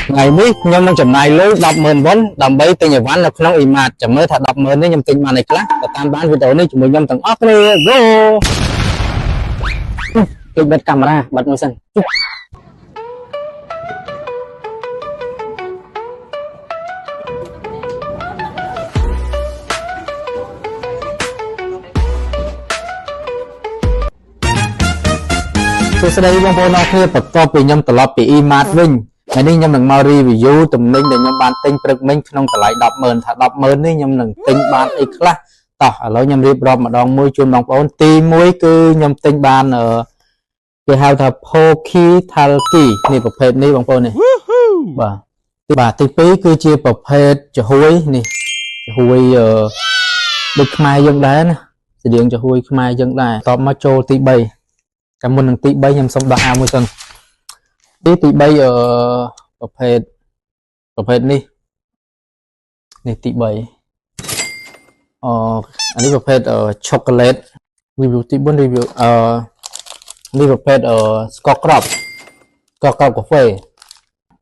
ថ្ងៃនេះខ្ញុំនឹងចំណាយលុយ100,000វ៉ុនដើម្បីទិញអីវ៉ាន់នៅក្នុង E-Mart ចាំមើលថា100,000នេះខ្ញុំទិញបានអីខ្លះទៅតាមបានវីដេអូនេះជាមួយខ្ញុំទាំងអស់គ្នា Go គេបិទកាមេរ៉ាបិទមួយសិនសួស្តីបងប្អូនអរគ្នាបន្ទាប់ពីខ្ញុំត្រឡប់ពី E-Mart វិញថ្ងៃនេះខ្ញុំនឹងមក review ទំនិញដែលខ្ញុំបានទិញព្រឹកមិញក្នុងតម្លៃ100,000ថា100,000នេះខ្ញុំនឹងទិញបានអីខ្លះតោះឥឡូវខ្ញុំរៀបរាប់ម្ដងមួយជូនបងប្អូនទី1គឺខ្ញុំទិញបានគេហៅថា Poki Talki នេះប្រភេទនេះបងប្អូននេះបាទទី2គឺជាប្រភេទចំហួយនេះចំហួយដូចខ្មែរយើងដែរណាស្តៀងចំហួយខ្មែរយើងដែរតបមកចូលទី3ចាំមុននឹងទី3ខ្ញុំសូមដោះអាវមួយសិនទី3ប្រភេទនេះនេះទី3អានេះប្រភេទ chocolate review ទី4 review នេះប្រភេទស្ករគ្រាប់កាហ្វេ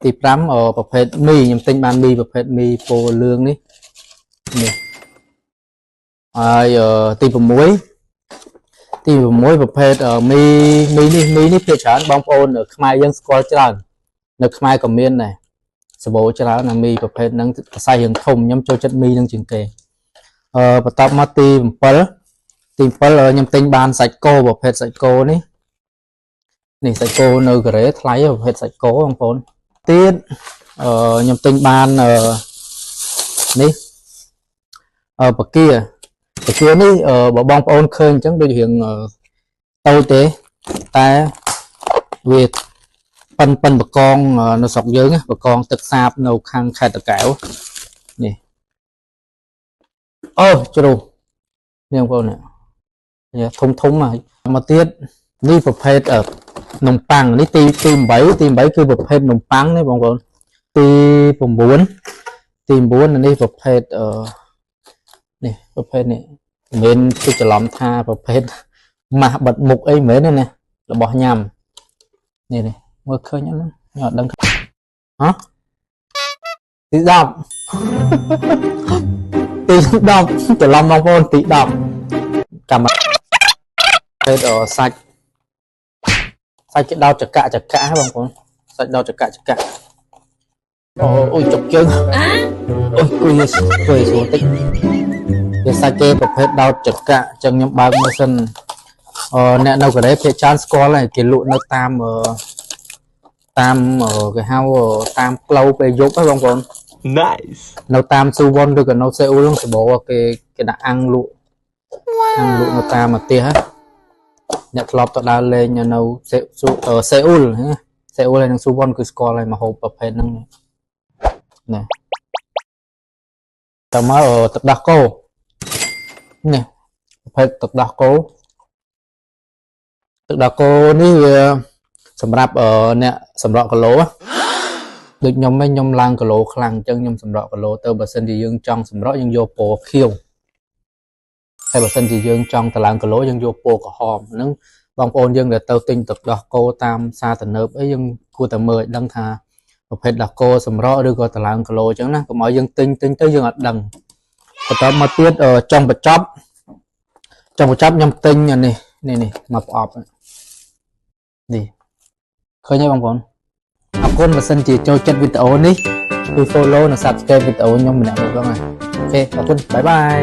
ទី5ប្រភេទមីខ្ញុំទិញបានមីប្រភេទមីពោលឿងនេះនេះហើយទី6ប្រភេទមីនេះភាគច្រើនបងប្អូនខ្មែរយើងស្គាល់ច្រើននៅខ្មែរក៏មានដែរសបោច្រើនណាមីប្រភេទហ្នឹងសរសៃរៀងធំខ្ញុំចូលចិត្តមីហ្នឹងជាងគេបន្ទាប់មកទី7ខ្ញុំទិញបានសាច់គោប្រភេទសាច់គោនេះនេះសាច់គោនៅកូរ៉េថ្លៃប្រភេទសាច់គោបងប្អូនទៀតខ្ញុំទិញបាននេះបកានេះបើបងប្អូនឃើញអញ្ចឹងដូចរៀងតូចទេតែវាប៉ិនបកងនៅស្រុកយើងបកងទឹកសាបនៅខាងខេត្តតាកែវនេះអូជ្រុះនេះបងប្អូននេះធំហើយមកទៀតនេះប្រភេទនំប៉័ងនេះទី8ទី8គឺប្រភេទនំប៉័ងនេះបងប្អូនទី9ទី9នេះប្រភេទនេះប្រភេទនេះមិនមែនទៅច្រឡំថាប្រភេទម៉ាស់បិទមុខអីមិនមែនទេណារបស់ញ៉ាំនេះនេះមើលឃើញអត់ខ្ញុំអត់ដឹងហ៎ទី10ទី10ច្រឡំបងប្អូនទី10កម្មប្រភេទសាច់គេដោតចកៈបងប្អូនសាច់ដោតចកៈអូយចុកជើងអូយគួយស្រួលតិចវាសាច់គេប្រភេទដោតចកៈអញ្ចឹងខ្ញុំបើកមើលសិនអ្នកនៅកូរ៉េភាគច្រើនស្គាល់ហើយគេលក់នៅតាមគេហៅតាមផ្លូវពេលយប់ហ៎បងប្អូន Nice នៅតាមស៊ូវ៉ុនឬក៏នៅសេអ៊ូលហ្នឹងសបោគេដាក់អាំងលក់នៅតាមផ្ទះអ្នកធ្លាប់ទៅដើរលេងនៅសេអ៊ូលហើយនិងស៊ូវ៉ុនគឺស្គាល់ហើយមកហូបប្រភេទហ្នឹងណាតើមកទឹកដោះគោនេះប្រភេទទឹកដោះគោនេះវាសម្រាប់អ្នកសម្រក់គីឡូដូចខ្ញុំឯងខ្ញុំឡើងគីឡូខ្លាំងអញ្ចឹងខ្ញុំសម្រក់គីឡូទៅបើសិនជាយើងចង់សម្រក់យើងយកពណ៌ខៀវហើយបើសិនជាយើងចង់ទៅឡើងគីឡូយើងយកពណ៌ក្រហមហ្នឹងបងប្អូនយើងដែលទៅទិញទឹកដោះគោតាមផ្សារទំនើបអីយើងគួរតែមើលឲ្យដឹងថាប្រភេទដោះគោសម្រក់ឬក៏ទៅឡើងគីឡូអញ្ចឹងណាកុំឲ្យយើងទិញទៅយើងអត់ដឹងបន្តមកទៀតចុងបញ្ចប់ខ្ញុំទិញអានេះនេះមកប្រអប់នេះឃើញទេបងប្អូនអរគុណបើសិនជាចូលចិត្តវីដេអូនេះជួយ follow និង subscribe វីដេអូខ្ញុំម្នាក់មួយផងណាអូខេអរគុណបាយបាយ